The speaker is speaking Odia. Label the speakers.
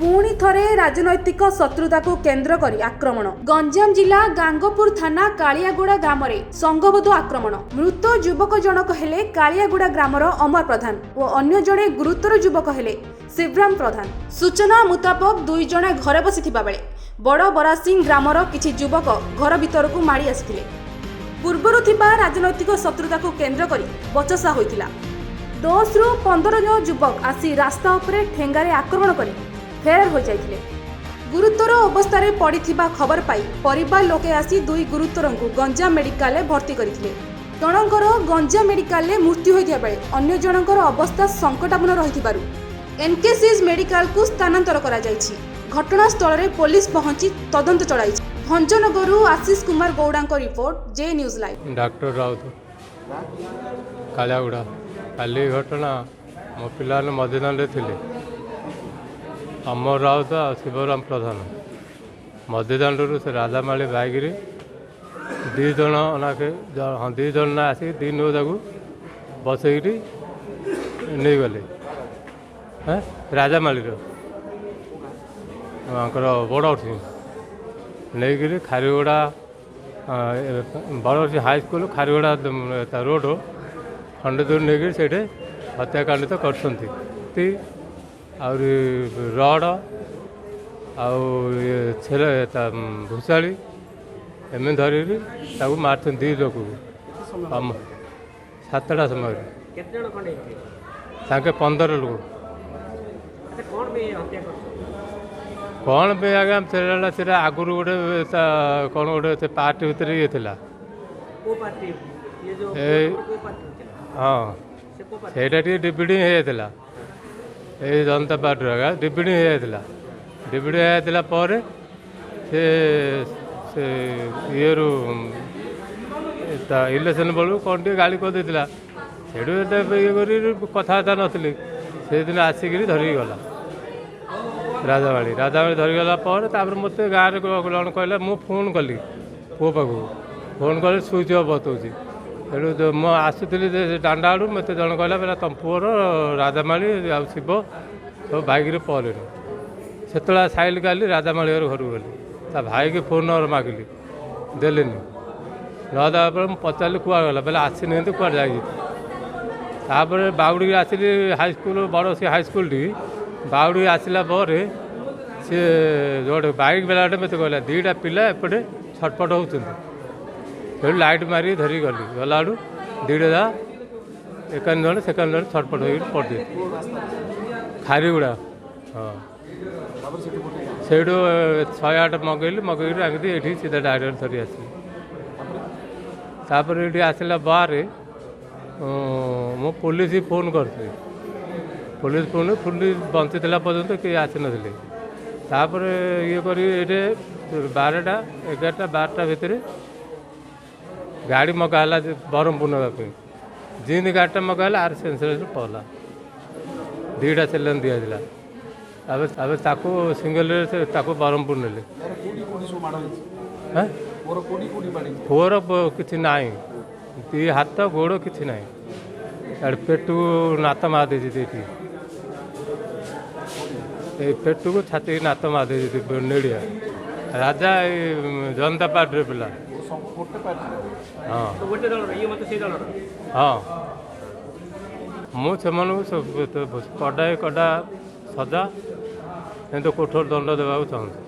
Speaker 1: ପୁଣି ଥରେ ରାଜନୈତିକ ଶତ୍ରୁତାକୁ କେନ୍ଦ୍ର କରି ଆକ୍ରମଣ। ଗଞ୍ଜାମ ଜିଲ୍ଲା ଗାଙ୍ଗପୁର ଥାନା କାଳିଆଗୁଡ଼ା ଗ୍ରାମରେ ସଂଘବଦ୍ଧ ଆକ୍ରମଣ। ମୃତ ଯୁବକ ଜଣକ ହେଲେ କାଳିଆଗୁଡ଼ା ଗ୍ରାମର ଅମର ପ୍ରଧାନ ଓ ଅନ୍ୟ ଜଣେ ଗୁରୁତର ଯୁବକ ହେଲେ ଶିବରାମ ପ୍ରଧାନ। ସୂଚନା ମୁତାବକ, 2 ଜଣ ଘରେ ବସିଥିବା ବେଳେ ବଡ଼ ବରାସିଂ ଗ୍ରାମର କିଛି ଯୁବକ ଘର ଭିତରକୁ ମାଡ଼ି ଆସିଥିଲେ। ପୂର୍ବରୁ ଥିବା ରାଜନୈତିକ ଶତ୍ରୁତାକୁ କେନ୍ଦ୍ର କରି ବଚସା ହୋଇଥିଲା। 10ରୁ 15 ଜଣ ଯୁବକ ଆସି ରାସ୍ତା ଉପରେ ଠେଙ୍ଗାରେ ଆକ୍ରମଣ କରି ଫେରାର ହୋଇଯାଇଥିଲେ। ଗୁରୁତର ଅବସ୍ଥାରେ ପଡ଼ିଥିବା ଖବର ପାଇ ପରିବାର ଲୋକେ ଆସି ଦୁଇ ଗୁରୁତରଙ୍କୁ ଗଞ୍ଜାମ ମେଡିକାଲରେ ଭର୍ତ୍ତି କରିଥିଲେ। ଜଣଙ୍କର ଗଞ୍ଜାମ ମେଡିକାଲରେ ମୃତ୍ୟୁ ହୋଇଥିବା ବେଳେ ଅନ୍ୟ ଜଣଙ୍କର ଅବସ୍ଥା ସଙ୍କଟାପନ୍ନ ରହିଥିବାରୁ ଏନ୍କେସିଏସ୍ ମେଡିକାଲକୁ ସ୍ଥାନାନ୍ତର କରାଯାଇଛି। ଘଟଣାସ୍ଥଳରେ ପୋଲିସ ପହଞ୍ଚି ତଦନ୍ତ ଚଳାଇଛି। ଭଞ୍ଜନଗରରୁ ଆଶିଷ କୁମାର ଗୌଡ଼ାଙ୍କ ରିପୋର୍ଟ, ଜେ ନ୍ୟୁଜ୍ ଲାଇଭ୍।
Speaker 2: ଡାକ୍ତର ରାଉତ, କାଳିଆଗୁଡ଼ା। କାଲି ଘଟଣା, ମୋ ପିଲାମାନେ ମଦିନାରେ ଥିଲେ, ଅମର ରାଉତ ଆଉ ଶିବରାମ ପ୍ରଧାନ। ମଦିଦାଣ୍ଡରୁ ସେ ରାଜାମାଳି ବାଇକରେ 2 ଜଣ ନାଖେ, ହଁ, 2 ଜଣ ନା ଆସିକି ଦୁଇ ନୌକାକୁ ବସେଇକିରି ନେଇଗଲେ। ହେଁ, ରାଜାମାଳିର ଆଙ୍କର ବଡ଼ ନେଇକିରି ଖାରିଗୁଡ଼ା, ବଡ଼ ହାଇସ୍କୁଲ, ଖାରିଗୁଡ଼ା ତା ରୋଡ଼ ଖଣ୍ଡେ ଦୂର ନେଇକିରି ସେଇଠି ହତ୍ୟାକାଣ୍ଡିତ କରିଛନ୍ତି। ଆହୁରି ରଡ଼ ଆଉ ଇଏ ଛେଲ ତା ଭୁଷାଳି ଏମିତି ଧରିକିରି ତାକୁ ମାରିଛନ୍ତି ଦୁଇ ଲୋକକୁ 7ଟା ସମୟରେ।
Speaker 3: କେତେ ଜଣ ଖଣ୍ଡେ ହେଇଥିଲେ?
Speaker 2: ତାଙ୍କେ 15 ଲୋକ।
Speaker 3: ଆଚ୍ଛା, କ'ଣ ପାଇଁ ହତ୍ୟା କରୁଛନ୍ତି?
Speaker 2: କ'ଣ ପାଇଁ ଆଜ୍ଞା, ସେଟା ସେଟା ଆଗରୁ ଗୋଟେ ତା କ'ଣ ଗୋଟେ ସେ ପାର୍ଟି ଭିତରେ ଇଏ ଥିଲା।
Speaker 3: କୋଉ ପାର୍ଟି? ଇଏ ଯୋଉ
Speaker 2: ଏଇ
Speaker 3: କୋଉ ପାର୍ଟି ଥିଲା?
Speaker 2: ହଁ।
Speaker 3: ସେ କୋଉ ପାର୍ଟି?
Speaker 2: ସେଇଟା ଟିକେ ଡିବିଡ଼ି ହେଇଯାଇଥିଲା। ଏଇ ଜନତା ପାର୍ଟିର ଆଜ୍ଞା ଡିବିଡ଼ି ହେଇଯାଇଥିଲା। ଡିବିଡ଼ି ହେଇଯାଇଥିଲା ପରେ ସେ ସେ ଇଏରୁ ତା ଇଲେକ୍ସନ୍ ବେଳକୁ କ'ଣ ଟିକେ ଗାଳି କରିଦେଇଥିଲା। ସେଇଠୁ ଏତେ ଇଏ କରି କଥାବାର୍ତ୍ତା ନଥିଲି। ସେଇଦିନ ଆସିକିରି ଧରିକି ଗଲା ରାଜାମାଳି। ରାଜାମାଳି ଧରିଗଲା ପରେ ତାପରେ ମୋତେ ଗାଁରେ ଜଣେ କହିଲା। ମୁଁ ଫୋନ୍ କଲି ପୁଅ ପାଖକୁ। ଫୋନ୍ କଲେ ସୁଇଚ୍ ଅଫ୍ ବତଉଛି। ତେଣୁ ମୁଁ ଆସୁଥିଲି ଯେ ଦାଣ୍ଡ ଆଡ଼ୁ, ମୋତେ ଜଣେ କହିଲା, କହିଲା ତମ ପୁଅର ରାଜାମାଳି ଆଉ ଶିବ ସବୁ ବାଇକ୍ରେ ପଳେଇଲେଣି। ସେତେବେଳେ ସାଇଲ୍ କାଲି ରାଜାମାଳି ଘର ଘରକୁ ଗଲି। ତା ଭାଇକି ଫୋନ୍ ନମ୍ବର ମାଗିଲି, ଦେଲେନି। ନ ଦେବା ପରେ ମୁଁ ପଚାରିଲି କୁଆଡ଼େ ଗଲା? ବୋଇଲେ ଆସିନାହାନ୍ତି, କୁଆଡ଼େ ଯାଇଛି। ତାପରେ ବାଉଡ଼ିକି ଆସିଲି ହାଇସ୍କୁଲ, ବଡ଼ ସେ ହାଇସ୍କୁଲଟି। ବାଉଡ଼ିକି ଆସିଲା ପରେ ସିଏ ଗୋଟେ ବାଇକ୍ ବେଲାଟେ ମୋତେ କହିଲା, ଦୁଇଟା ପିଲା ଏପଟେ ଛଟପଟ ହେଉଛନ୍ତି। ସେଠୁ ଲାଇଟ୍ ମାରିକି ଧରିକି ଗଲି। ଗଲାବେଳୁ ଦୁଇଟା ଯା ଏକାନ ଜଣେ ସେକାନ ଜଣେ ଛଟପଟ ହେଇକି ପଡ଼ିଯାଇଛି ଖାରିଗୁଡ଼ା। ହଁ, ସେଇଠୁ 108 ମଗେଇଲି। ମଗେଇକି ଆଣିକି ଏଇଠି ସିଧା ଡାଇରେକ୍ଟ ଧରି ଆସିଲି। ତାପରେ ଏଇଠି ଆସିଲା ପରେ ମୁଁ ପୋଲିସ ଫୋନ୍ କରିଥିଲି। ପୋଲିସ ଫୋନ୍, ପୋଲିସ ବଞ୍ଚିଥିଲା ପର୍ଯ୍ୟନ୍ତ କେହି ଆସିନଥିଲେ। ତାପରେ ଇଏ କରି ଏଇଠି 12ଟା, 11ଟା, 12ଟା ଭିତରେ ଗାଡ଼ି ମଗା ହେଲା ଯେ ବ୍ରହ୍ମପୁର ନେବା ପାଇଁ। ଯେମିତି ଗାଡ଼ିଟା ମଗା ହେଲା, ଆର ସେନ୍ସଲେସ୍ ପଡ଼ିଲା। ଦୁଇଟା ସେଲେନ୍ ଦିଆଯାଇଥିଲା। ତାପରେ ତାପରେ ତାକୁ ସିଙ୍ଗଲରେ ସେ ତାକୁ ବ୍ରହ୍ମପୁର ନେଲେ। ହେଁ, ପୁଅର କିଛି ନାହିଁ, ଦୁଇ ହାତ ଗୋଡ଼ କିଛି ନାହିଁ। ଇଆଡ଼େ ପେଟକୁ ନାତ ମାରି ଦେଇଛି ଏଇଠି, ଏଇ ପେଟକୁ ଛାତିକି ନାତ ମାରି ଦେଇଛି ନେଡ଼ିଆ। ରାଜା ଏଇ ଜନତା ପାର୍ଟିର ପିଲା। ହଁ।
Speaker 3: ତ ଗୋଟେ ଦଳର, ଇଏ ମଧ୍ୟ ସେଇ ଦଳର।
Speaker 2: ହଁ, ମୁଁ ସେମାନଙ୍କୁ ସବୁ କଡ଼ା କଡ଼ା ସଜା, ଏମିତି କଠୋର ଦଣ୍ଡ ଦେବାକୁ ଚାହୁଁଛି।